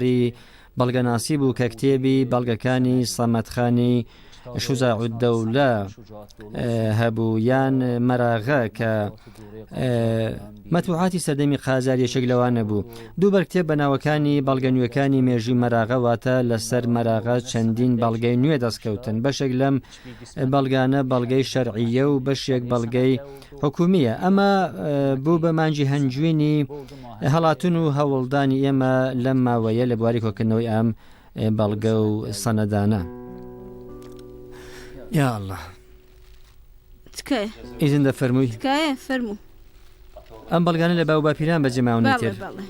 ی بەڵگەناسی بوو کە کتێبی بەڵگەکانی سەمەدخانی شوجاعودەولە هەبوو یان مەراغە کە مەتبوعاتی سەردەمی قاجار یەکێک لەوانە بوو. دوو بەرکتێب بە ناوەکانی بەڵگە نوێکانی مێژووی مەراغە واتە لەسەر مەراغە چەندین بەڵگەی نوێ دەستکەوتن بەشێک لەم بەڵگانە بەڵگەی شەرعیە و بەشێک بەڵگەی حکومیە ئەمە بوو بە مانگی هەنجوینی هەڵاتن و هەوڵدانی ئێمە لەم ماوەیە لە بواری کۆکردنەوەی ئەم بەڵگە و سەنەدانە. یا الله تکایە ئیزن دەفەرمووی تکایە فەرموو ئەم بەڵگانە لە باو باپیران بەجێ ماونی بەڵێ تر بەڵێ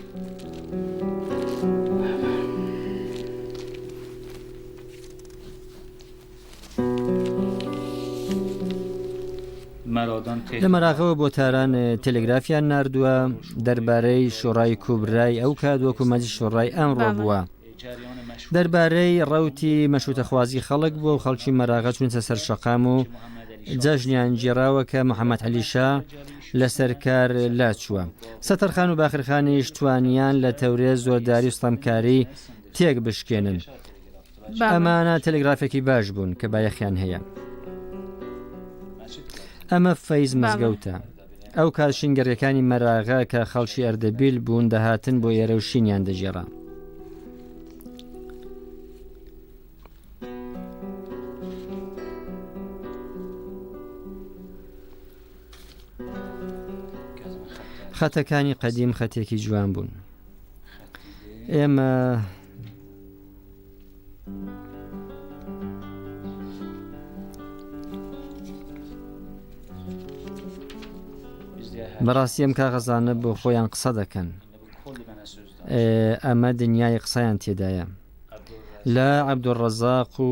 لە مەراغەوە بۆ تاران تەلگرافیان ناردووە دەربارەی شۆڕای کوبرای ئەو کات وەکو مەجلیس شۆڕای ئەمڕۆ بووە. دەربارەی ڕەوتی مەشروتەخوازی خەڵک بووە و خەڵکی مەراغە چوونەتە سەر شەقام و جەژنیان گێڕاوە کە محەممەد عەلی شا لەسەر کار لاچووە. سەتەرخان و باقرخانیش توانیان لە تەورێز زۆرداری و ستەمکاری تێک بشکێنن. ئەمانە تەلگرافێکی باش بوون کە بایەخیان هەیە. ئەمە فەیز مزگەوتە. ئەو کات شینگەڕیەکانی مەراغە کە خەڵکی ئەردەبیل بوون دەهاتن بۆ ئێرە و شینیان دەگێڕا. خەتەکانی قەدیم خەتێکی جوان بوون. ئێمە بەڕاستی ئەم کاغەزانە بۆ خۆیان قسە دەکەن ئەمە دنیای قسەیان تێدایە لە عەبدولڕەزاق و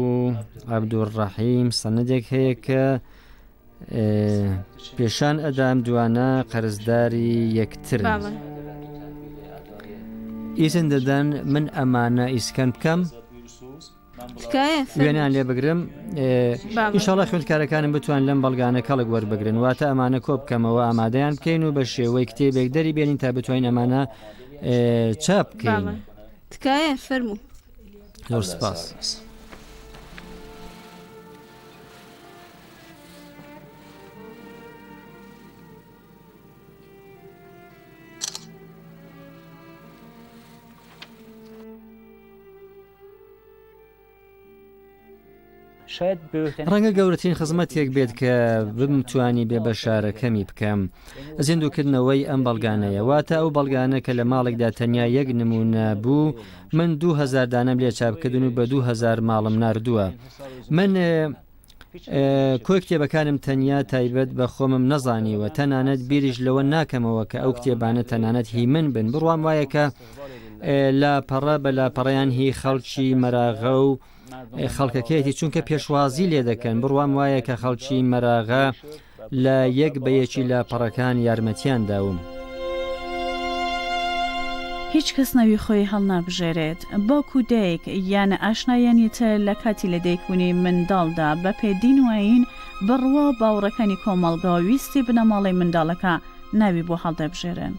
عەبدولڕەحیم سەندێک هەیە کە پێشان ئەدام دوانە قەرزداری یەکترن. ئیزن دەدەن من ئەمانە ئیسکەن بکەم؟ وێنیان لێ بگرم ئینشاڵڵا خوێندکارەکانم بتوان لەم بەڵگانە کەڵک وەربگرن واتە ئەمانە کۆ بکەمەوە ئامادەیان بکەین و بە شێوەی کتێبێک دەری بێنین تا بتوانین ئەمانە چاپ بکەین. تکایە فەرموو. زۆر سپاس. ڕەنگە گەورەترین خزمەتێک بێت کە بمتوانی بێ بە شارەکەمی بکەم زیندووکردنەوەی ئەم بەڵگانەیە واتە ئەو بەڵگانە کە لە ماڵێکدا تەنیا یەک نمونە بوو من 2000 دانەم لێ چاپکردن و بە 2000 ماڵم ناردووە من کۆی کتێبەکانم تەنیا تایبەت بە خۆمم نەزانیوە، تەنانەت بیریش لەوە ناکەمەوە کە ئەو کتێبانە تەنانەت هی من بن، بڕوام وایە کە لاپەڕە بە لاپەڕەیان هی خەڵکی مەراغە و خەڵکەکەیەتی چونکە پێشوازی لێ دەکەن، بڕوام وایە کە خەڵکی مەراغە لە یەک بە یەکی لاپەڕەکان یارمەتیان داوم. هیچ کەس ناوی خۆی هەڵنابژێرێت. باوک و دایک یان ئاشنایانی تر لە کاتی لەدایکبوونی منداڵدا بەپێ دین و ئایین، بڕوا و باوەڕەکانی کۆمەڵگا و ویستی بنەماڵەی منداڵەکە ناوی بۆ هەڵدەبژێرن.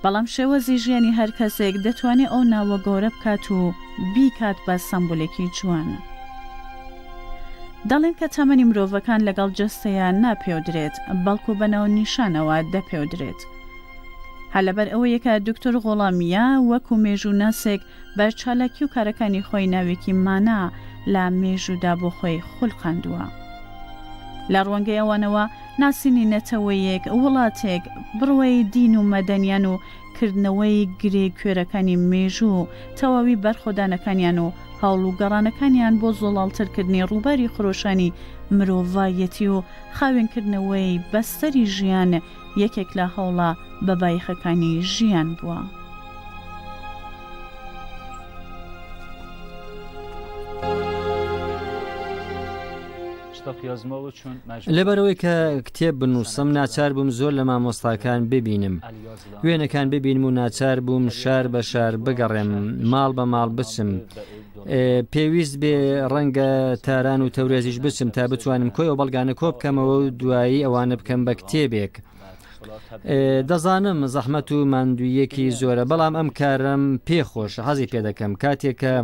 بەڵام شێوازی ژیانی هەر کەسێک دەتوانێ ئەو ناوە گەورە بکات و بیکات بە سەمبولێکی جوان. دەڵێن کە تەمەنی مرۆڤەکان لەگەڵ جەستەیان ناپێودرێت، بەڵکو بە ناونیشانەوە دەپێودرێت. هەر لەبەر ئەوەیە کە دکتۆر غوڵامییە وەکو مێژووناسێک بە چالاکی و کارەکانی خۆی ناوێکی مانا لە مێژوودا بۆ خۆی خولقاندووە. لە ڕوانگەی ئەوانەوە ناسینی نەتەوەیەک، وڵاتێک، بڕوای دین و مەدەنیان و کردنەوەی گرێ کوێرەکانی مێژوو و تەواوی بەرخۆدانەکانیان و هەوڵ و گەڕانەکانیان بۆ زوڵاڵترکردنی ڕووباری خرۆشانی مرۆڤایەتی و خاوێنکردنەوەی بەستەری ژیان یەکێک لە هەوڵە بەبایەخەکانی ژیان بووە. لەبەرئەوەی کە کتێب بنووسم ناچار بووم زۆر لە مامۆستاکان ببینم، وێنەکان ببینم و ناچار بووم شار بە شار بگەڕێم، ماڵ بە ماڵ بچم. پێویست بێ ڕەنگە تاران و تەورێزیش بچم تا بتوانم کۆی ئەو بەڵگانە کۆ بکەمەوە و دوایی ئەوانە بکەم بە کتێبێک. دەزانم زەحمەت و ماندووییەکی زۆرە، بەڵام ئەم کارەم پێ خۆشە، حەزی پێ دەکەم. کاتێک کە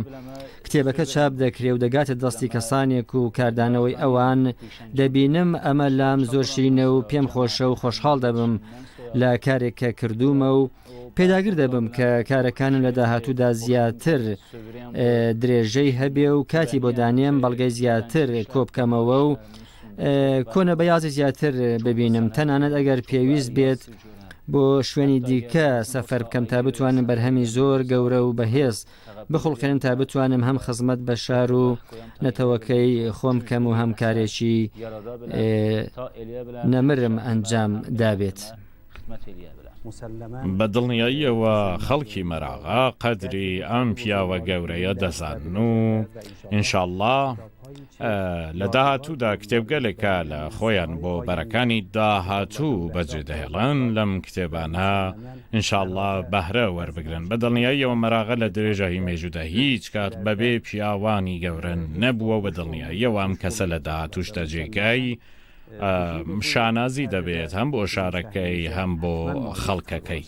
کتێبەکە چاپ دەکرێ و دەگاتە دەستی کەسانێک و کاردانەوەی ئەوان دەبینم، ئەمە لام زۆر شیرینە و پێم خۆشە و خۆشحاڵ دەبم لە کارێک کە کردوومە و پێداگر دەبم کە کارەکانم لە داهاتوودا زیاتر درێژەی هەبێ و کاتی بۆ دانێم بەڵگەی زیاتر کۆبکەمەوە و کۆنە بەیازی زیاتر ببینم تەنانەت ئەگەر پێویست بێت بۆ شوێنی دیکە سەفەر بکەم تا بتوانم بەرهەمی زۆر گەورە و بەهێز بخوڵقێنم تا بتوانم هەم خزمەت بە شار و نەتەوەکەی خۆم بکەم و هەم کارێکی نەمرم ئەنجام دابێت. بە دڵنیاییەوە خەڵکی مەراغە قەدری ئەم پیاوە گەورەیە دەزانن و ئینشاڵڵا لە داهاتوودا کتێبگەلێکە لە خۆیان بۆ بەرەکانی داهاتوو بەجێ دەهێڵن لەم کتێبانە ئینشاڵڵا بەهرە وەربگرن بە دڵنیاییەوە مەراغە لە درێژایی مێژوودا هیچ کات بەبێ پیاوانی گەورە نەبووە و بە دڵنیاییەوە ئەم کەسە لە داهاتووشدا جێگای شانازی دەبێت هەم بۆ شارەکەی هەم بۆ خەڵکەکەی.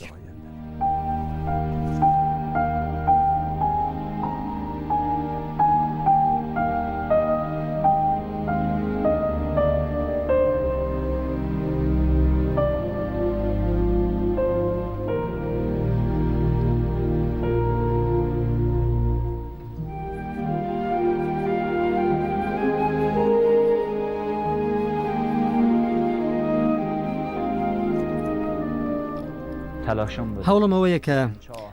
هەوڵم ئەوەیە کە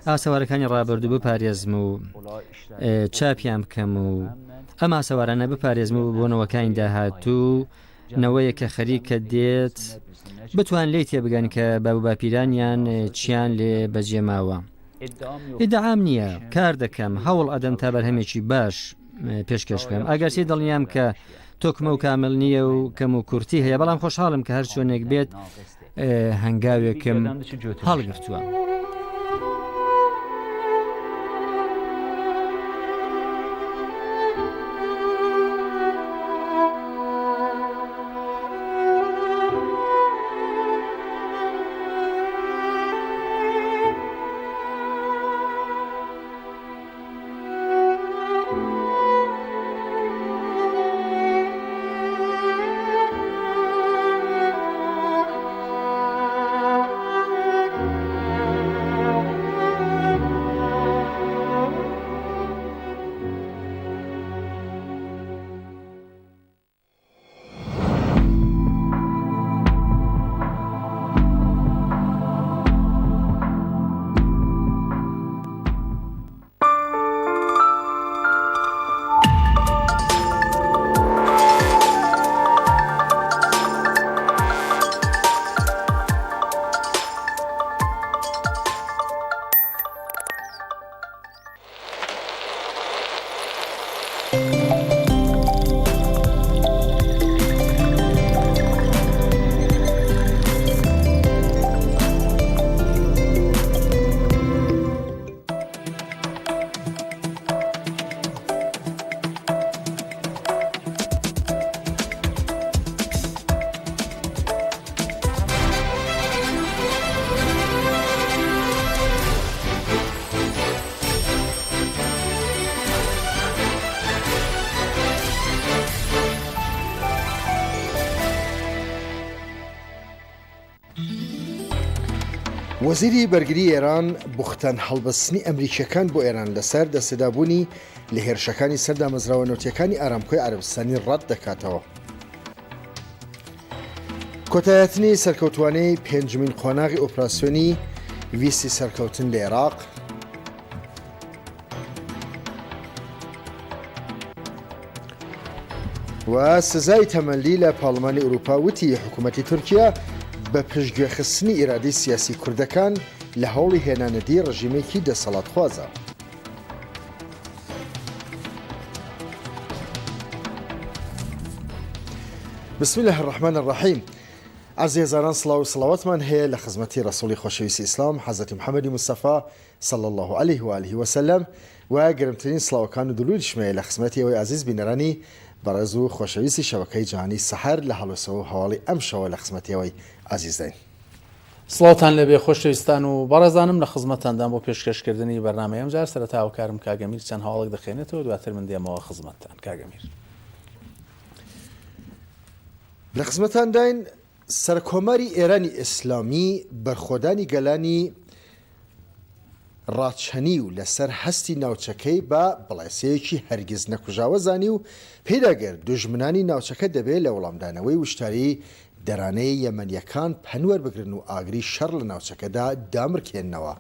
ئاسەوارەکانی ڕابردوو بپارێزم و چاپیان بکەم و ئەم ئاسەوارانە بپارێزم و بۆنەوەکانی داهاتوو نەوەیە کە خەریکە دێت بتوان لێی تێبگەن کە باوباپیرانیان چیان لێ بەجێماوە. ئیدعام نییە، کار دەکەم، هەوڵ ئەدەم تا بەرهەمێکی باش پێشکەش بکەم، ئەگەرچی دڵنیام کە تۆکمە و کامل نییە و کەم و کورتی هەیە، بەڵام خۆشحاڵم کە هەر چۆنێک بێت هەنگاوێکم هەڵگرتووە. وەزیری بەرگری ئێران بوختان هەڵبەستنی ئەمریکییەکان بۆ ئێران لەسەر دەستێدابوونی لە هێرشەکانی سەر دامەزراوە نەوتییەکانی ئارامکۆی عەرەبستانی ڕەت دەکاتەوە. کۆتایهاتنی سەرکەوتووانەی پێنجمین قۆناغی ئۆپراسیۆنی ویستی سەرکەوتن لە عێراق. و سزای تەمەلی لە پارلمانی ئوروپا وتی حکوومەتی تورکیا بە پشتگوێخستنی ئیرادەی سیاسی کوردەکان لە هەوڵی هێنانەدی ڕژیمێکی دەسەڵاتخوازە. بسم اللە الرحمن الرحیم ئازیزانان سڵاو و سڵاوەتمان هەیە لە خزمەتی ڕەسوڵی خۆشەویستی ئیسلام حەزرەتی محەممەدی مستەفا صلی اللە علیه و آله و سلم و گەرمترین سڵاوەکان و دروودیشم هەیە لە خزمەتی ئێوەی ئازیز بینەرانی بەڕێز و خۆشەویستی شەبەکەی جیهانی سەحەر لە هەڵوێستەوە و هەواڵی ئەم شەوە لە خزمەتی ئێوەی ئازیزداین. سڵاوتان لێبێ خۆشەویستان و بەڕێزانم لە خزمەتتاندام بۆ پێشکەشکردنی بەرنامەی ئەمجار سەرەتا هاوکارم کاک ئەمیر چەند هەواڵێک دەخوێنێتەوە دواتر من دێمەوە خزمەتتان کاک ئەمیر. لە خزمەتانداین سەرکۆماری ئێرانی ئیسلامی بەرخۆدانی گەلانی ڕاچەنی و لەسەر هەستی ناوچەکەی بە بڵێسەیەکی هەرگیز نەکوژاوە زانی و پێیداگرت دوژمنانی ناوچەکە دەبێ لە وەڵامدانەوەی وشداری دەرانەی یەمەنییەکان پەند وەربگرن و ئاگری شەڕ لە ناوچەکەدا دامرکێننەوە.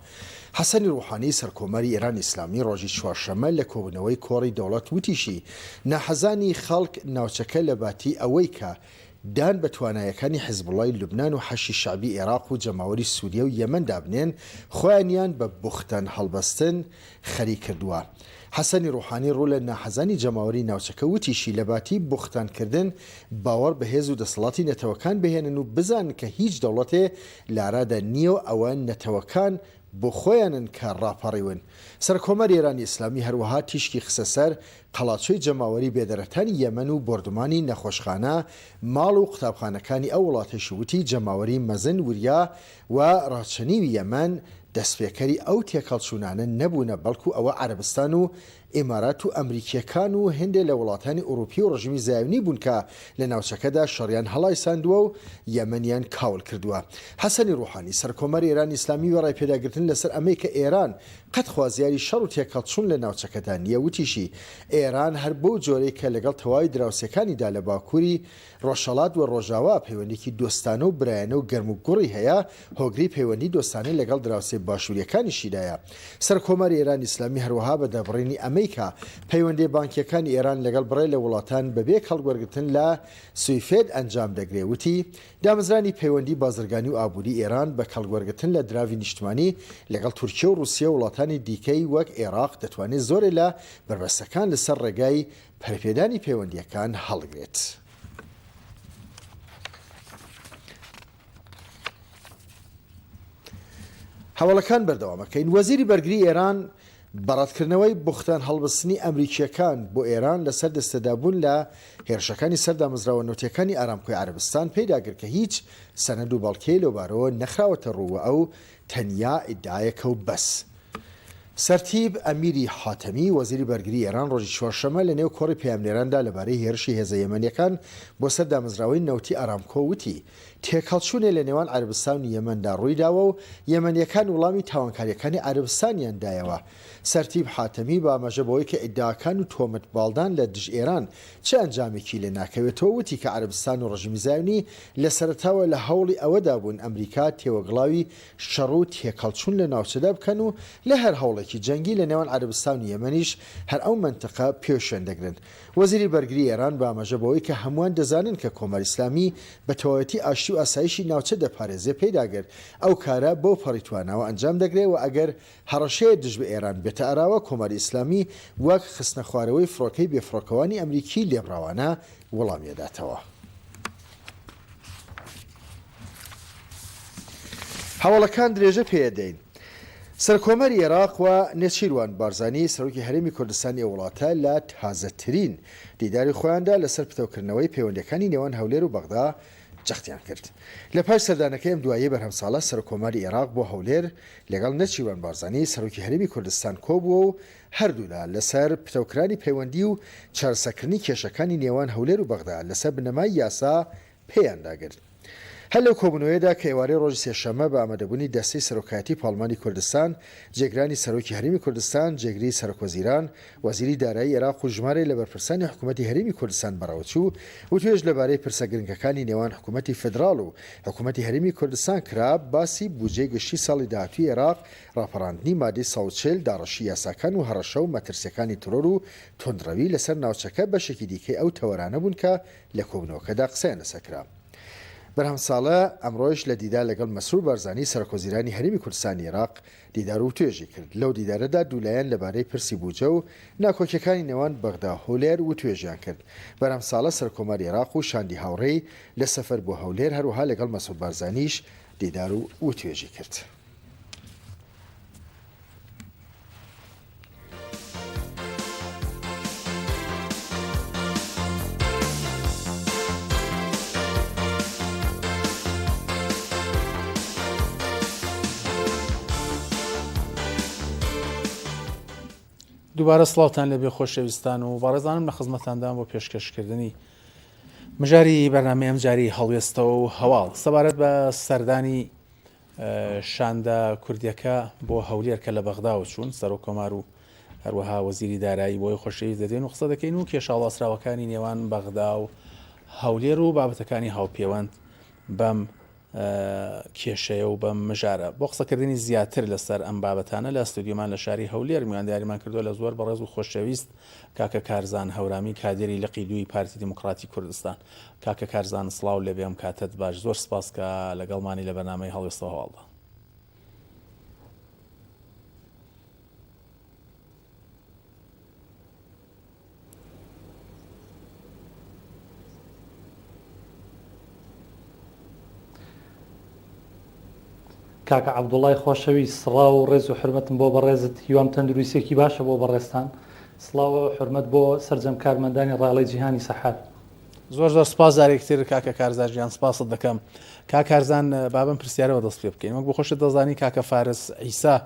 حەسەنی ڕوحانی سەرکۆماری ئێرانی ئیسلامی ڕۆژی چوارشەممە لە کۆبوونەوەی کۆڕی دەوڵەت وتیشی، ناحەزانی خەڵک ناوچەکە لەباتی ئەوەی کە دان بە توانایەکانی حزبوڵای لوبنان و حەشی شەعبی ئێراق و جەماوەری سوریە و یەمەن دابنێن، خۆیانیان بە بوختان هەڵبەستن خەریک کردووە. حەسەنی ڕوحانی ڕوو لە ناحەزانی جەماوەری ناوچەکە وتیشی، لەباتی بوختان کردن باوەڕ بە هێز و دەسەڵاتی نەتەوەکان بهێنن و بزانن کە هیچ دەوڵەتێ لارادا نییە و ئەوە نەتەوەکان بۆ خۆیانن کە ڕاپەڕیون. سەرکۆماری ئێرانی ئیسلامی هەروەها تیشکی خستە سەر قەڵاچۆی جەماوەری بێدەرەتانی یەمەن و بۆردومانی نەخۆشخانە، ماڵ و قوتابخانەکانی ئەو وڵاتەیش و وتی، جەماوەری مەزن وریا و ڕاچەنیوی یەمەن دەستپێکەری ئەو تێکهەڵچوونانە نەبوونە بەڵکو ئەوە عەرەبستان و ئیمارات و ئەمریکییەکان و هێندێ لە وڵاتانی ئوڕووپی و ڕژیمی زایۆنی بوون کە لە ناوچەکەدا شەڕیان هەڵایساندووە و یەمەنیان کاول کردووە. حەسەنی ڕوحانی، سەرکۆماری ئێرانی ئیسلامی وێڕای پێداگرتن لەسەر ئەمەی کە ئێران قەت خوازیاری شەڕ و تێکهەڵچوون لە ناوچەکەدا نییە، وتیشی، ئێران هەر بەو جۆرەی کە لەگەڵ تەواوی دراوسێکانیدا لە باکووری ڕۆژهەڵات و ڕۆژاوا پەیوەندیی دۆستانە و برایانە و گەرم و گوڕی هەیە، هۆگری پەیوەندی دۆستانەی لەگەڵ دراوسێ باشوورییەکانیشیدایە. سەرکۆماری ئێرانی ئیسلامی هەروەها بە دەربڕینی ئەمەی کە پەیوەندییە بانکییەکانی ئێران لەگەڵ بڕێ لە وڵاتان بە بێ کەڵک وەرگرتن لە سویفت ئەنجام دەگرێ، وتی، دامەزرانی پەیوەندی بازرگانی و ئابووری ئێران بە کەڵک وەرگرتن لە دراڤی نیشتمانی لەگەڵ تورکیە و ڕووسیە و وڵاتانی دیکەی وەک ئێراق دەتوانێ زۆرێ لە بەربەستەکان لەسەر ڕێگای پەرەپێدانی پەیوەندییەکان هەڵگرێت. هەواڵەکان بەردەوامەکەین وەزیری بەرگری ئێران بە ڕەتکردنەوەی بوختان هەڵبستنی ئەمریکییەکان بۆ ئێران لەسەر دەستێدابوون لە هێرشەکانی سەر دامەزراوە نەوتییەکانی ئارامکۆی عەرەبستان پێی داگرت کە هیچ سەنەد و بەڵکەی لەوبارەوە نەخراوەتە ڕوو و ئەو تەنیا ئیدعایەکە و بەس. سەرتیپ ئەمیری حاتەمی، وەزیری بەرگری ئێران ڕۆژی چوارشەممە لە نێو کۆڕی پەیامنێراندا لەبارەی هێرشی هێزە یەمەنییەکان بۆ سەر دامەزراوەی نەوتی ئارامکۆ وتی، تێکهەڵچوونێ لە نێوان عەرەبستان و یەمەندا ڕووی داوە و یەمەنییەکان وڵامی تاوانکارییەکانی عەرەبستانیان دایەوە. سەرتیپ حاتەمی بە ئاماژە بەوەی کە ئیدعاکان و تۆمەت باڵدان لە دژ ئێران چ ئەنجامێکی لێ ناکەوێتەوە وتی کە عەرەبستان و ڕژیمی زایونی لە سەرەتاوە لە هەوڵی ئەوەدا بوون ئەمریکا تێوەگڵاوی شەڕ و تێکهەڵچوون لە ناوچەدا بکەن و لە هەر هەوڵێکی جەنگی لە نێوان عەرەبستان و یەمەنیش هەر ئەو مەنتقە پێوشوێن دەگرن. وەزیری بەرگری ئێران بە ئاماژە بەوەی کە هەمووان دەزانن کە کۆماری ئیسلامی بە تەواوەتی ئاشتی و ئاسایشی ناوچە دەپارێزێ پێی داگرت ئەو کارە بەو پەڕی تواناوە ئەنجام دەگرێ و ئەگەر هەڕەشەیە دژ بە ئێران بێتە ئاراوە کۆماری ئیسلامی وەک خستنەخوارەوەی فڕۆکەی بێفڕۆکەوانی ئەمریکی لێبڕاوانە وڵامی ئەداتەوە. هەواڵەکان درێژە پێ ئەدەین. سەرکۆماری ئێراق و نێچیروان بارزانی سەرۆکی هەرێمی کوردستانی ئەو وڵاتە لە تازەترین دیداری خۆیاندا لەسەر پتەوکردنەوەی پەیوەندییەکانی نێوان هەولێر و بەغدا جەختیان کرد. لە پاش سەردانەکەی ئەم دواییەی بەرهەم ساڵح سەرۆککۆماری ئێراق بۆ هەولێر لەگەڵ نێچیروان بارزانی سەرۆکی هەرێمی کوردستان کۆبووە و هەردوولا لەسەر پتەوکرانی پەیوەندی و چارەسەکردنی کێشەکانی نێوان هەولێر و بەغدا لەسەر بنەمای یاسا پێیان داگرت. هەر لەو کۆبوونەوەیەدا کە ئێوارەی ڕۆژی سێشەممە بە ئامادەبوونی دەستەی سەرۆکایەتی پاڵمانی کوردستان، جێگرانی سەرۆکی هەرێمی کوردستان، جێگری سەرۆکوەزیران، وەزیری دارایی ئێراق و ژمارێ لە بەرپرسانی حکوومەتی هەرێمی کوردستان بەڕێوەچوو، وتوێژ لەبارەی پرسە گرنگەکانی نێوان حکوومەتی فیدراڵ و حکوومەتی هەرێمی کوردستان کرا، باسی بودجەی گشتی ساڵی داهاتووی ئێراق، ڕاپەڕاندنی مادەی 140، داڕشی یاساکان و هەڕەشە و مەترسییەکانی ترۆر و توندڕەوی لەسەر ناوچەکە بەشێکی دیکەی ئەو تەوەرانە بوون کە لە کۆبوونەوەکەدا قسەیان لەسەر کرا. بەرهەم ساڵح ئەمڕۆیش لە دیدار لەگەڵ مەسرور بارزانی سەرۆکوەزیرانی هەرێمی کوردستانی ئێراق دیدار و وتوێژی کرد. لەو دیدارەدا دوو لایەن لەبارەی پرسی بوجە و ناکۆکیەکانی نێوان بەغدا و هەولێر وتوێژیان کرد. بەرهەم ساڵح سەرکۆماری ئێراق و شاندی هاوڕێی لە سەفەر بۆ هەولێر هەروەها لەگەڵ مەسعود بارزانیش دیدار و وتوێژی کرد. دووبارە سڵاوتان لێبێ خۆشەویستان و بەڕێزانم لە خزمەتاندام بۆ پێشکەشکردنی مژاری بەرنامەی ئەمجاری هەڵوێستەوە و هەواڵ سەبارەت بە سەردانی شاندە کوردیەکە بۆ هەولێر کە لە بەغداوە چوون سەرۆک کۆمار و هەروەها وەزیری دارایی بۆی خۆشەویست دەدێن و قسە دەکەین و کێشاڵاسراوەکانی نێوان بەغدا و هەولێر و بابەتەکانی هاوپێوەند بەم کێشەیە و بەم مژارە. بۆ قسەکردنی زیاتر لەسەر ئەم بابەتانە لە ستۆدیۆمان لە شاری هەولێر میوانداریمان کردووە لە زۆر بەڕێز و خۆشەویست کاکە کارزان هەورامی کادێری لقی دووی پارتی دیموکراتی کوردستان. کاکە کارزان سڵاو لێبێ ئەم کاتەت باش زۆر سپاس کە لەگەڵمانی لە بەرنامەی هەڵوێستەوە هەواڵدا. کاکە عەبدوڵای خۆشەویست سڵاو و ڕێز و حورمەتم بۆ بەڕێزت هیوام تەندرویستیەکی باشە بۆ بەڕێزتان سڵاو و حورمەت بۆ سەرجەم کارمەندانی ڕایەڵەی جیهانی سەحەر. زۆر زۆر سپاس جارێکی تر کاکە کارزان گیان سپاست دەکەم کاک کارزان با بەم پرسیارەوە دەست پێ بکەین وەک بۆ خۆشت دەزانی کاکە فارس عیسا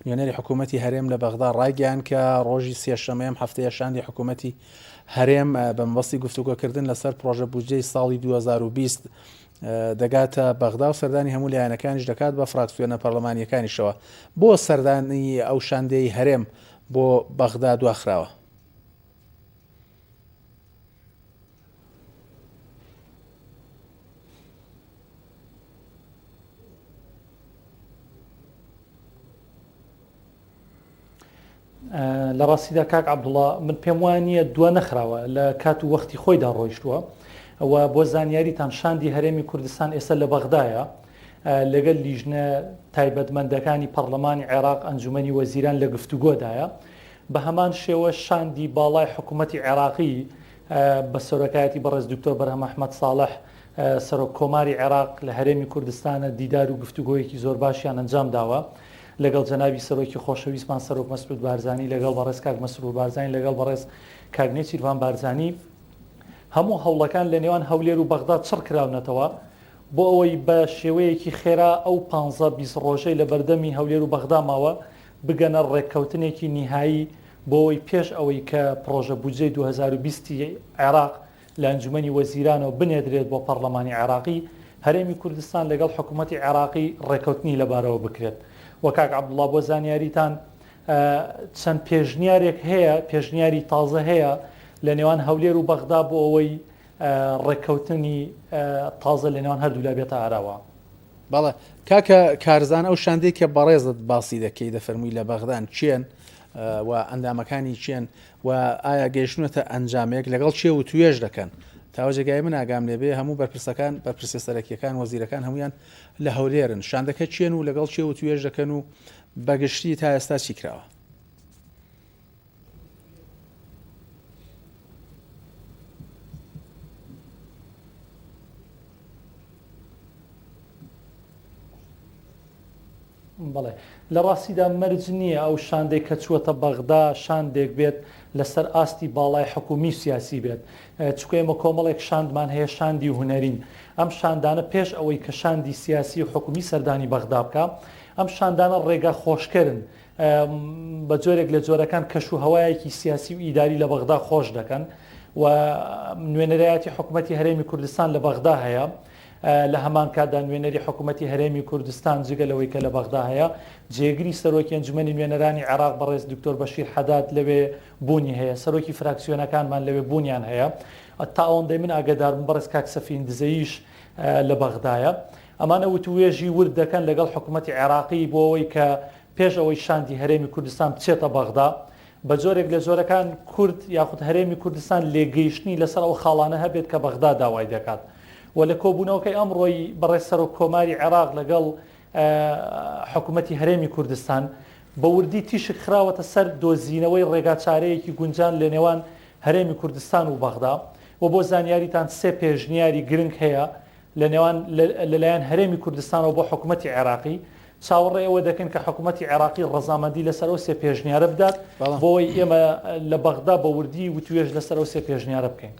نوێنەری حکوومەتی هەرێم لە بەغدا ڕایگەیاند کە ڕۆژی سێشەممەی ئەم هەفتەیە شاندی حکوومەتی هەرێم بە مەبەستی گفتوگۆکردن لەسەر پڕۆژە بودجەی ساڵی 2020 دەگاتە بەغدا و سەردانی هەموو لایەنەکانیش دەکات بە فراکسیۆنە پەرلەمانییەکانیشەوە. بۆ سەردانی ئەو شاندەی هەرێم بۆ بەغدا دواخراوە؟ لە ڕاستیدا کاک عەبدوڵا من پێم وایە نییە دوا نەخراوە لە کات و وەختی خۆیدا ڕۆیشتووە و بۆ زانیاریتان شاندی هەرێمی کوردستان ئێستا لە بەغدایە لەگەل لیژنە تایبەتمەندەکانی پەرلەمانی عێراق ئەنجومەنی وەزیران لە گفتوگۆدایە بە هەمان شێوە شاندی باڵای حکوومەتی عێراقی بە سەرۆکایەتی بەڕێز دکتۆر بەرهەم ئەحمەد ساڵح سەرۆک کۆماری عێراق لە هەرێمی کوردستانە دیدار و گفتوگۆیەکی زۆر باشیان ئەنجام داوە لەگەڵ جەنابی سەرۆکی خۆشەویستمان سەرۆک مەسعود بارزانی لەگەڵ بەڕێز کاک مەسرور بارزانی لەگەڵ بەڕێز کاک نێچیرڤان بارزانی هەموو هەوڵەکان لە نێوان هەولێر و بەغدا چڕ کراونەتەوە بۆ ئەوەی بە شێوەیەکی خێرا ئەو پانزە 20 ڕۆژەی لە بەردەمی هەولێر و بەغدا ماوە بگەنە ڕێککەوتنێکی نیهایی بۆ ئەوەی پێش ئەوەی کە پڕۆژە بودجەی 2020 عێراق لە ئەنجومەنی وەزیرانەوە بنێردرێت بۆ پەڕلەمانی عێراقی، هەرێمی کوردستان لەگەڵ حکومەتی عێراقی ڕێکەوتنی لەبارەوە بکرێت. وە کاک عەبدوڵا بۆ زانیاریتان چەند پێشنیارێک هەیە، پێشنیاری تازە هەیە لە نێوان هەولێر و بەغدا بۆ ئەوەی ڕێککەوتنی تازە لە نێوان هەردوولا بێتە ئاراوە. بەڵێ کاکە کارزان ئەو شاندەی کە بەڕێزت باسی دەکەی دەفەرمووی لە بەغدان کێن و ئەندامەکانی کێن و ئایا گەیشتوونەتە ئەنجامێک لەگەڵ کێ وتوێژ دەکەن؟ تاوە جێگای من ئاگام لێ بێ هەموو بەرپرسەکان بەرپرسە سەرەکیەکان وەزیرەکان هەموویان لە هەولێرن شاندەکە کێن و لەگەڵ کێ وتوێژ دەکەن و بەگشتی تا ئێستا چی کراوە؟ بەڵێ. لە ڕاستیدا مەرج نییە ئەو شاندەی کە چووەتە بەغدا شاندێک بێت لەسەر ئاستی باڵای حکوومی و سیاسی بێت. چونکە ئێمە کۆمەڵێک شاندمان هەیە شاندی هونەرین. ئەم شاندانە پێش ئەوەی کە شاندی سیاسی و حکوومی سەردانی بەغدا بکا، ئەم شاندانە ڕێگا خۆشکەرن. بە جۆرێک لە جۆرەکان کەش و هەوایەکی سیاسی و ئیداری لە بەغدا خۆش دەکەن و نوێنەرایەتی حکوومەتی هەرێمی کوردستان لە بەغدا هەیە. لە هەمان کاتدا نوێنەری حکوومەتی هەرێمی کوردستان جگە لەوەی کە لە بەغدا هەیە، جێگری سەرۆکی ئەنجومەنی نوێنەرانی عێراق بەڕێز دکتۆر بەشیر حەداد لەوێ بوونی هەیە، سەرۆکی فراکسیۆنەکانمان لەوێ بوونیان هەیە. تا ئەوەندەی من ئاگەداربم بەڕێز کاک سەفین دزەییش لە بەغدایە. ئەمانە وتووێژی ورد دەکەن لەگەڵ حکوومەتی عێراقی بۆ ئەوەی کە پێش ئەوەی شاندی هەرێمی کوردستان بچێتە بەغدا، بە جۆرێک لە جۆرەکان کورد یاخود هەرێمی کوردستان لێکگەیشتنی لەسەر ئەو خاڵانە هەبێت کە بەغدا داوای دەکات و لە کۆبوونەوەکەی ئەمڕۆی بەڕێز سەرۆک کۆماری عێراق لەگەڵ حکوومەتی هەرێمی کوردستان بە وردی تیشک خراوەتە سەر دۆزینەوەی ڕێگاچارەیەکی گونجان لە نێوان هەرێمی کوردستان و بەغدا و بۆ زانیاریتان سێ پێشنیاری گرنگ هەیە لە نێوان لەلایەن هەرێمی کوردستانەوە بۆ حکومەتی عێراقی، چاوەڕێی ئەوە دەکەین کە حکومەتی عێراقی ڕەزامەندی لەسەر ئەو سێ پێشنیارە بدات بۆ ئەوەی ئێمە لە بەغدا بە وردی وتوێژ لەسەر ئەو سێ پێشنیارە بکەین.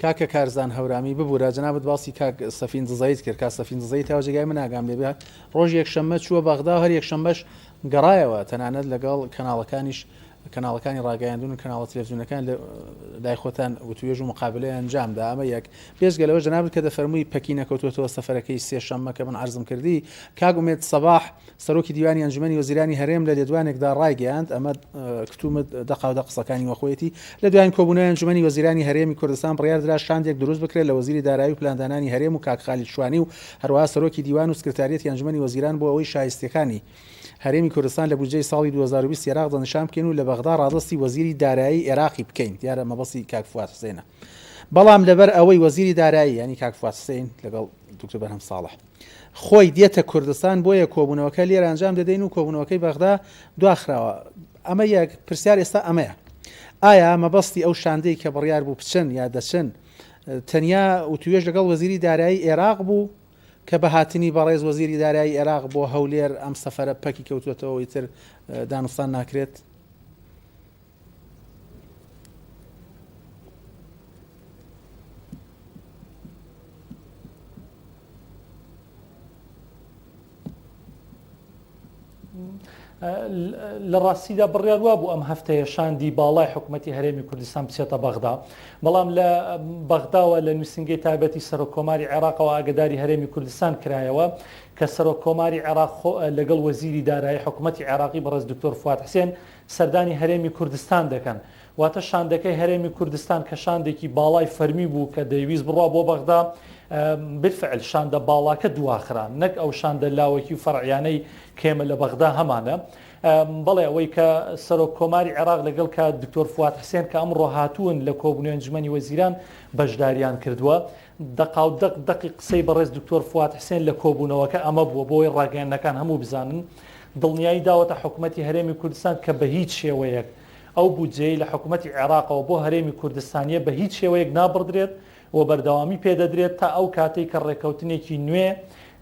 کاکە کارزان هەورامی، ببورە جەنابت باسی کاک سەفین دزەیت کرد، کاک سەفین دزەیی تاوە جێگای من ئاگام لێ بێ ڕۆژی یەکشەممە چووە بەغدا و هەر یەکشەممەش گەڕایەوە، تەنانەت لەگەڵ کەناڵەکانیش. کەناڵەکانی ڕاگەیاندن و کەناڵە تەلەفزیۆنەکان لە لای خۆتان وتوێژ و مقابلەی ئەنجام دا ئەمە یەک بێجگە لەوە جەنابت کە دەفەرمووی پەکی نەکەوتووەتەوە سەفەرەکەی سێشەممە کە من عەرزم کردی کاک ئومێد سەباح سەرۆکی دیوانی ئەنجومەنی وەزیرانی هەرێم لە لێدوانێکدا ڕایگەیاند، ئەمە کتومت دەقاودەق قسەکانی وەخۆیەتی، لە دوایین کۆبوونەوەی ئەنجومەنی وەزیرانی هەرێمی کوردستان بڕیاردرا شاندێک دروست بکرێت لە وەزیری دارایی و پلاندانانی هەرێم و کاک خالید شوانی و هەروەها سەرۆکی دیوان و سکرتاریەتی ئەنجومەنی وەزیران بۆ ئەوەی شایستەکانی هەرێمی کوردستان لە بودجەی ساڵی 2020 ئێراق دەستنیشان بکەین و لە بەغدا ڕادەستی وەزیری دارایی ئێراقی بکەین، دیارە مەبەستی کاک فواد حوسێنە بەڵام لەبەر ئەوەی وەزیری دارایی یانی کاک فواد حوسێن لەگەڵ دکتۆر بەرهەم ساڵح. خۆی دێتە کوردستان بۆیە کۆبوونەوەکە لێرە ئەنجام دەدەین و کۆبوونەوەکەی بەغدا دواخراوە. ئەمە یەک، پرسیار ئێستا ئەمەیە ئایا مەبەستی ئەو شاندەی کە بڕیار بوو بچن یا دەچن تەنیا وتوێژ لەگەڵ وەزیری دارایی ئێراق بوو کە بە هاتنی بەڕێز وەزیری دارایی ئێراق بۆ هەولێر ئەم سەفەرە پەکی کەوتووەتەوە ئیتر دانوستان ناکرێت؟ لە ڕاستیدا بڕیار وابوو ئەم هەفتەیە شاندی باڵای حکوومەتتی هەرێمی کوردستان بچێتە بەغدا بەڵام لە بەغداوە لە نووسنگەی تایبەتی سەرۆک کۆماری عێراقەوە ئاگداری هەرێمی کوردستان کرایەوە کە سەرۆک کۆماری عێراق لەگەڵ وەزیری دارایی حکوومەتتی عێراقی بەڕێز دکتۆر فواد حسێن سەردانی هەرێمی کوردستان دەکەن. واتە شاندەکەی هەرێمی کوردستان کە شاندێکی باڵای فەرمی بوو کە دەیویست بڕوا بۆ بەغدا، بالفعل شاندە باڵاکە دواخرا نەک ئەو شاندە لاوەکی و فەرعیانەی کە ئێمە لە بەغدا هەمانە. بەڵێ ئەوەی کە سەرۆک کۆماری عێراق لەگەڵ کە دکتۆر فواد حسێن کە ئەمڕۆ هاتوون لە کۆبوونەوەی ئەنجومەنی وەزیران بەشداریان کردووە، دەقاودەق دەقی قسەی بەڕێز دکتۆر فواد حسێن لە کۆبوونەوەکە ئەمە بووە بۆ ئەوەی ڕاگەیاندنەکان هەموو بزانن دڵنیایی داوەتە حکومەتی هەرێمی کوردستان کە بە هیچ شێوەیەک ئەو بودجەیەی لە حکومەتی عێراقەوە بۆ هەرێمی کوردستانیە بە هیچ شێوەیەک نابڕدرێت و بەردەوامی پێدەدرێت تا ئەو کاتەی کە ڕێککەوتنێکی نوێ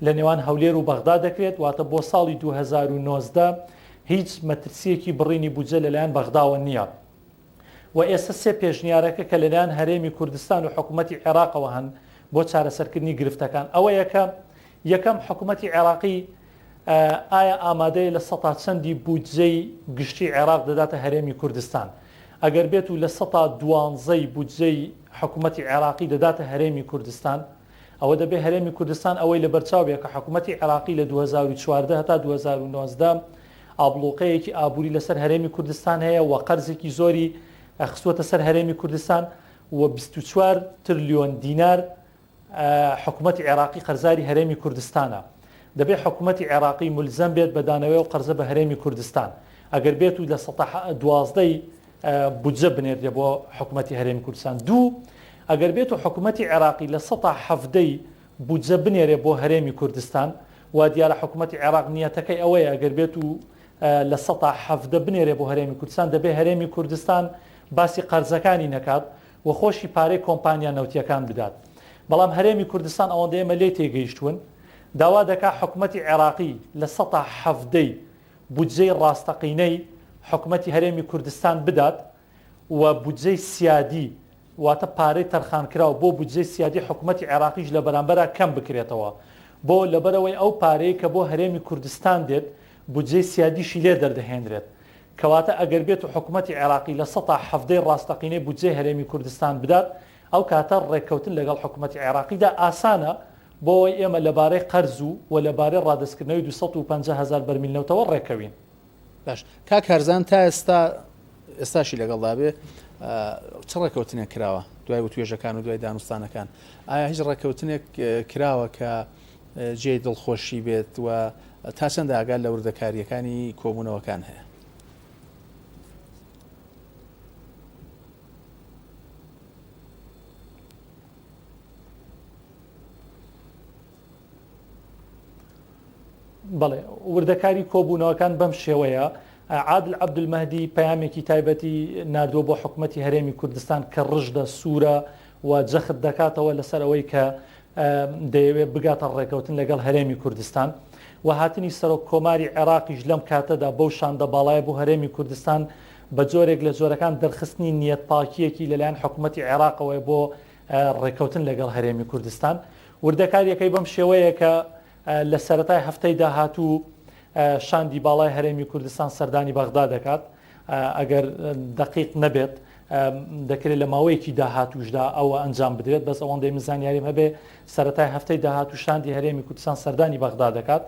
لە نێوان هەولێر و بەغدا دەکرێت واتە بۆ ساڵی 2019 هیچ مەترسیەکی بڕینی بودجە لەلایەن بەغداوە نییە. و ئێستا سێ پێشنیارەکە کە لەلایەن هەرێمی کوردستان و حکومەتی عێراقەوە هەن بۆ چارەسەرکردنی گرفتەکان ئەوەیە کە یەکەم حکومەتی عێراقی ئایا ئامادەیە لە سەتا چەندی بودجەی گشتی عێراق دەداتە هەرێمی کوردستان ئەگەر بێت و لە سەتا دوانزەی بودجەی حکومەتی عێراقی دەداتە هەرێمی کوردستان ئەوە دەبێ هەرێمی کوردستان ئەوەی لەبەرچاو بێ کە حکومەتی عێراقی لە 2014 هەتا 2019 ئابڵوقەیەکی ئابووری لەسەر هەرێمی کوردستان هەیە و قەرزێکی زۆری خستووەتە سەر هەرێمی کوردستان و 24 ترلیۆن دینار حکومەتی عێراقی قەرزاری هەرێمی کوردستانە. دەبێت حکومەتی عێراقی ملزەم بێت بە دانەوەی ئەو قەرزە بە هەرێمی کوردستان. ئەگەر بێت و لە سەتا دوازدەی بودجە بنێردرێ بۆ حکومەتی هەرێمی کوردستان. دوو، ئەگەر بێت و حکومەتی عێراقی لە سەتا حەڤدەی بودجە بنێرێ بۆ هەرێمی کوردستان، وا دیارە حکومەتی عێراق نیەتەکەی ئەوەیە ئەگەر بێت و لە 17% بنێرێ بۆ هەرێمی کوردستان دەبێ هەرێمی کوردستان باسی قەرزەکانی نەکات و خۆشی پارەی کۆمپانیا نەوتیەکان بدات بەڵام هەرێمی کوردستان ئەوەندە ئێمە لێی تێگەیشتوون داوا دەکا حکومەتی عێراقی لە سەتا حەڤدەی بودجەی ڕاستەقینەی حکومەتی هەرێمی کوردستان بدات و بودجەی سیادی واتە پارەی تەرخانکراو بۆ بودجەی سیادی حکومەتی عێراقیش لە بەرامبەرا کەم بکرێتەوە بۆ لەبەرئەوەی ئەو پارەی کە بۆ هەرێمی کوردستان دێت بودجەی سیادیشی لێ دەردەهێنرێت کەواتە ئەگەر بێت و حکومەتی عێراقی لە سەتا حەڤدەی ڕاستەقینەی بودجەی هەرێمی کوردستان بدات ئەو کاتە ڕێککەوتن لەگەڵ حکومەتی عێراقیدا ئاسانە بۆ ئەوەی ئێمە لەبارەی قەرز و و لەبارەی ڕادەستکردنەوەی 250 هەزار بەرمیل نەوتەوە ڕێککەوین. باش کاک کارزان تا ئێستا ئێستاشی لەگەڵدا بێ چ ڕێکەوتنێک کراوە دوای وتوێژەکان و دوای دانوستانەکان ئایا هیچ ڕێکەوتنێک کراوە کە جێی دڵخۆشی بێت و تا چەند ئاگا لە وردەکاریەکانی کۆبوونەوەکان هەیە؟ بەڵێ، وردەکاری کۆبوونەوەکان بەم شێوەیە، عادل عەبدولمەهدی پەیامێکی تایبەتی ناردووە بۆ حکومەتی هەرێمی کوردستان کە ڕژدە سوورە و جەخت دەکاتەوە لەسەر ئەوەی کە دەیەوێت بگاتە ڕێکەوتن لەگەڵ هەرێمی کوردستان و هاتنی سەرۆک کۆماری عێراقیش لەم کاتەدا بەو شاندە باڵایە بۆ هەرێمی کوردستان بە جۆرێک لە جۆرەکان دەرخستنی نیەتپاکییەکی لەلایەن حکومەتی عێراقەوەیە بۆ ڕێککەوتن لەگەڵ هەرێمی کوردستان. وردەکارییەکەی بەم شێوەیە کە لە سەرەتای هەفتەی داهاتوو شاندی باڵای هەرێمی کوردستان سەردانی بەغدا دەکات. ئەگەر دەقیق نەبێت دەکرێت لە ماوەیەکی داهاتووشدا ئەوە ئەنجام بدرێت، بەس ئەوەندەی من زانیاریم هەبێ سەرەتای هەفتەی داهاتوو شاندی هەرێمی کوردستان سەردانی بەغدا دەکات.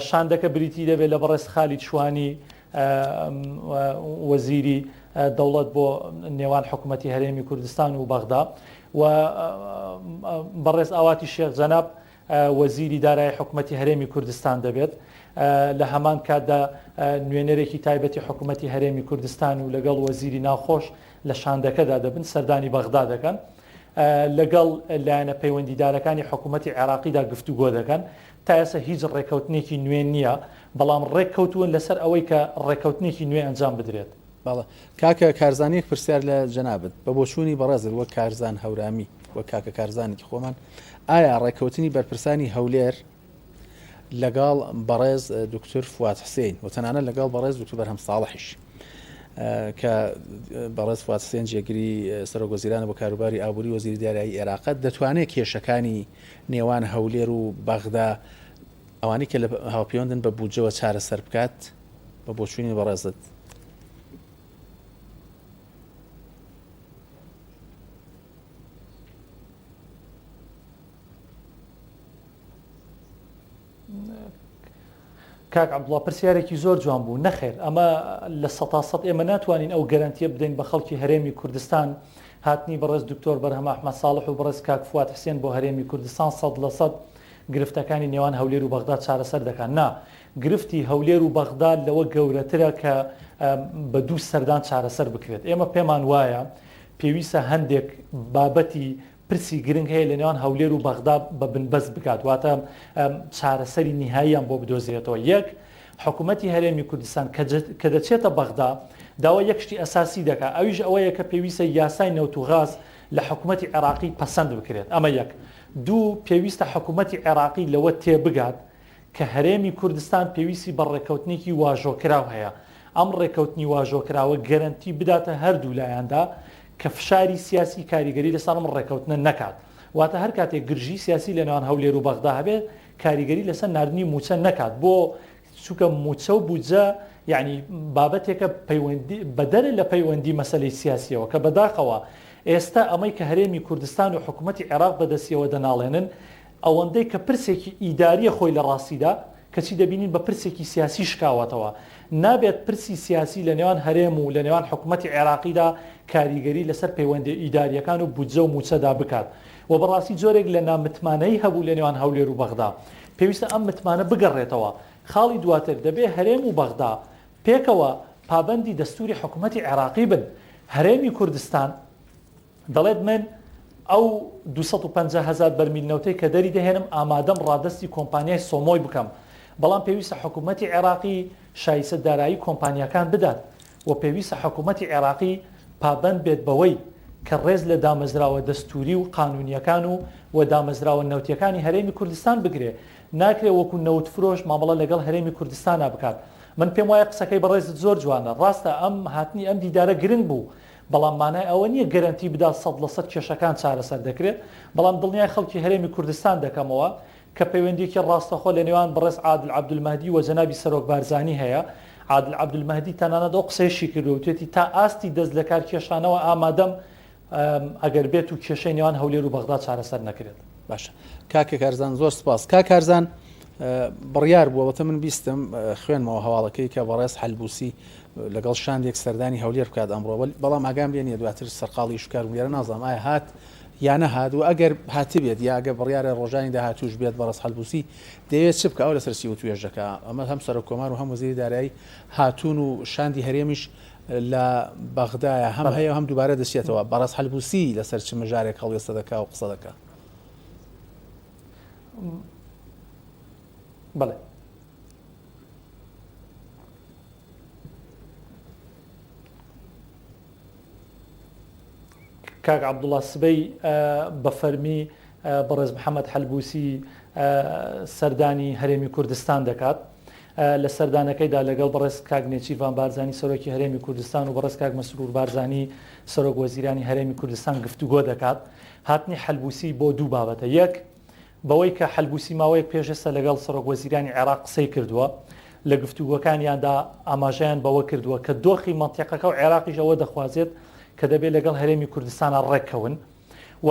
شاندەکە بریتی دەبێت لە بەڕێز خالید شوانی وەزیری دەوڵەت بۆ نێوان حکوومەتی هەرێمی کوردستان و بەغدا و بەڕێز ئاواتی شێخ جەناب وەزیری دارایی حکومەتی هەرێمی کوردستان دەبێت، لە هەمان کاتدا نوێنەرێکی تایبەتی حکومەتی هەرێمی کوردستان و لەگەڵ وەزیری ناوخۆش لە شاندەکەدا دەبن، سەردانی بەغدا دەکەن، لەگەڵ لایەنە پەیوەندیدارەکانی حکومەتی عێراقیدا گفتوگۆ دەکەن. تا ئێستا هیچ ڕێککەوتنێکی نوێ نییە، بەڵام ڕێککەوتوون لەسەر ئەوەی کە ڕێککەوتنێکی نوێ ئەنجام بدرێت. بەڵێ کاکە کارزان یەک پرسیار لە جەنابت، بە بۆچوونی بەڕێزت وەک کارزان هەورامی، وەک کاکە کارزانێکی خۆمان، ئایا ڕێککەوتنی بەرپرسانی هەولێر لەگەڵ بەڕێز دکتور فواد حسین و تەنانەت لەگەڵ بەڕێز دکتور بەرهەم ساڵحیش کە بەڕێز فواد حسێن جێگری سەرۆک وەزیرانە بۆ کاروباری ئابووری وەزیری دارایی عێراقە دەتوانێت کێشەکانی نێوان هەولێر و بەغدا ئەوانەی کە لە هاوپێوەندن بە بودجەوە چارەسەر بکات بە بۆچوونی بەڕێزت؟ کاک عەبدوڵا پرسیارێکی زۆر جوان بوو، نەخێر ئەمە لە سەتا سەد ئێمە ناتوانین ئەو گەرەنتیە بدەین بە خەڵکی هەرێمی کوردستان، هاتنی بەڕێز دکتۆر بەرهەم ئەحمەد ساڵح و بەڕێز کاک فواد حسێن بۆ هەرێمی کوردستان 100% گرفتەکانی نێوان هەولێر و بەغدا چارەسەر دەکات، نا گرفتی هەولێر و بەغدا لەوە گەورەترە کە بە دوو سەردان چارەسەر بکرێت، ئێمە پێمان وایە پێویستە هەندێک بابەتی پرسی گرنگ هەیە لە نێوان هەولێر و بەغدا بە بنبەست بگات، واتە چارەسەری نیهاییان بۆ بدۆزرێتەوە. یەک، حکومەتی هەرێمی کوردستان کە دەچێتە بەغدا داوای یەک شتی ئەساسی دەکات، ئەویش ئەوەیە کە پێویستە یاسای نەوت و غاز لە حکومەتی عێراقی پەسەند بکرێت، ئەمە یەک. دوو، پێویستە حکومەتی عێراقی لەوە تێبگات کە هەرێمی کوردستان پێویستی بە ڕێککەوتنێکی واژۆکراو هەیە، ئەم ڕێککەوتنی واژۆکراوە گەرەنتی بداتە هەردوولایاندا کە فشاری سیاسی کاریگەری لەسەر ئەم ڕێککەوتنە نەکات، واتە هەر کاتێک گرژی سیاسی لەنێوان هەولێر و بەغدا هەبێت کاریگەری لەسەر ناردنی مووچە نەکات، بۆ چونکە مووچە و بودجە یەعنی بابەتێکە پەیوەندی بەدەرە لە پەیوەندی مەسەلەی سیاسیەوە کە بەداخەوە ئێستا ئەمەی کە هەرێمی کوردستان و حکومەتی عێراق بەدەستیەوە دەناڵێنن ئەوەندەی کە پرسێکی ئیداریە خۆی لە ڕاستیدا، کەچی دەبینین بە پرسێکی سیاسی شکاوەتەوە. نابێت پرسی سیاسی لە نێوان هەرێم و لە نێوان حکومەتی عێراقیدا کاریگەری لەسەر پەیوەندیە ئیداریەکان و بودجە و موچەدا بکات. وە بەڕاستی جۆرێک لە نامتمانەیی هەبوو لە نێوان هەولێر و بەغدا. پێویستە ئەم متمانە بگەڕێتەوە. خاڵی دواتر، دەبێ هەرێم و بەغدا پێکەوە پابەندی دەستوری حکومەتی عێراقی بن. هەرێمی کوردستان، دەڵێت من ئەو 250 هەزار بەرمیل نەوتەی کە دەری دەهێنم ئامادەم ڕادەستی کۆمپانیای سۆمۆی بکەم، بەڵام پێویستە حکومەتی عێراقی شایستە دارایی کۆمپانیاکان بدات و پێویستە حکومەتی عێراقی پابەند بێت بەوەی کە ڕێز لە دامەزراوە دەستوری و قانونیەکان و و دامەزراوە نەوتیەکانی هەرێمی کوردستان بگرێ، ناکرێ وەکو نەوت فرۆش مامەڵە لەگەڵ هەرێمی کوردستانا بکات. من پێم وایە قسەکەی بەڕێزت زۆر جوانە، ڕاستە ئەم هاتنی ئەم دیدارە گرنگ بوو، بەڵام مانای ئەوە نییە گەرەنتی بدات 100% کێشەکان چارەسەر دەکرێت، بەڵام دڵنیای خەڵکی هەرێمی کوردستان دەکەمەوە کە پەیوەندییەکی ڕاستەخۆ لە نێوان بەڕێز عادل عەبدولمەهدی و جەنابی سەرۆک بارزانی هەیە، عادل عەبدولمەهدی تەنانەت ئەو قسەیەشی کردووە وتویەتی تا ئاستی دەست لەکارکێشانەوە ئامادەم ئەگەر بێت و کێشەی نێوان هەولێر و بەغدا چارەسەر نەکرێت. باشە کاکە کارزان زۆر سپاس. کاک کارزان بڕیار بووە وەتە من بیستم خوێنمەوە هەواڵەکەی کە بەڕێز حەلبوسی لەگەڵ شاندێک سەردانی هەولێر بکات ئەمڕۆ بەڵام ئاگام لێ نییە دواتر سەرقاڵی ئیشوکار بووم لێرە نازانم ئایا هات یا نەهات و ئەگەر هاتبێت یا ئەگەر بڕیارە ڕۆژانی داهاتووش بێت بەڕێز حەلبوسی دەیەوێت چ بکا ئەو لەسەر چی وتوێژ دەکا ئەمە هەم سەرۆک کۆمار و هەم وەزیری دارایی هاتوون و شاندی هەرێمیش لە بەغدایە هەم هەیە و هەم دووبارە دەچێتەوە بەڕێز حەلبوسی لەسەر چ مژارێک هەڵوێستە دەکا و قسە دەکا؟ بەڵێ. کاک عەبدوڵا سبەی بە فەرمی بەڕێز محەمەد حەلبوسی سەردانی هەرێمی کوردستان دەکات. لە سەردانەکەیدا لەگەڵ بەڕێز کاک نێچیرڤان بارزانی سەرۆکی هەرێمی کوردستان و بەڕێز کاک مەسرور بارزانی سەرۆک وەزیرانی هەرێمی کوردستان گفتوگۆ دەکات. هاتنی حەلبوسی بۆ دوو بابەتە، یەک، بەوەی کە حەلبوسی ماوەیەک پێش ئێستا لەگەڵ سەرۆک وەزیرانی عێراق قسەی کردووە. لە گفتوگۆکانیاندا ئاماژەیان بەوە کردووە کە دۆخی مەنتیقەکە و عێراقیش ئەوە دەخوازێت کە دەبێت لەگەڵ هەرێمی کوردستانا ڕێککەون و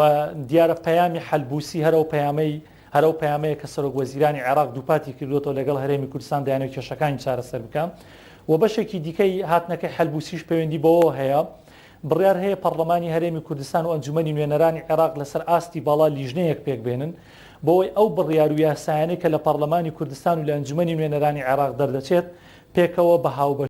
دیارە پەیامی حەلبوسی هەر ئەو پەیامەی هەر ئەو پەیامەیە کە سەرۆک وەزیرانی عێراق دووپاتی کردووەتەوە لەگەڵ هەرێمی کوردستان دەیانەوێت کێشەکانی چارەسەر بکە و بەشێکی دیکەی هاتنەکەی حەلبوسیش پەیوەندی بەوەوە هەیە بڕیار هەیە پەڕلەمانی هەرێمی کوردستان و ئەنجومەنی نوێنەرانی عێراق لەسەر ئاستی باڵا لیژنەیەک پێکبێنن بۆوەی ئەو بڕیار و یاسایانەی کە لە پەڕلەمانی کوردستان و لە ئەنجومەنی نوێنەرانی عێراق دەردەچێت پێکەوە بە هاوبەشی.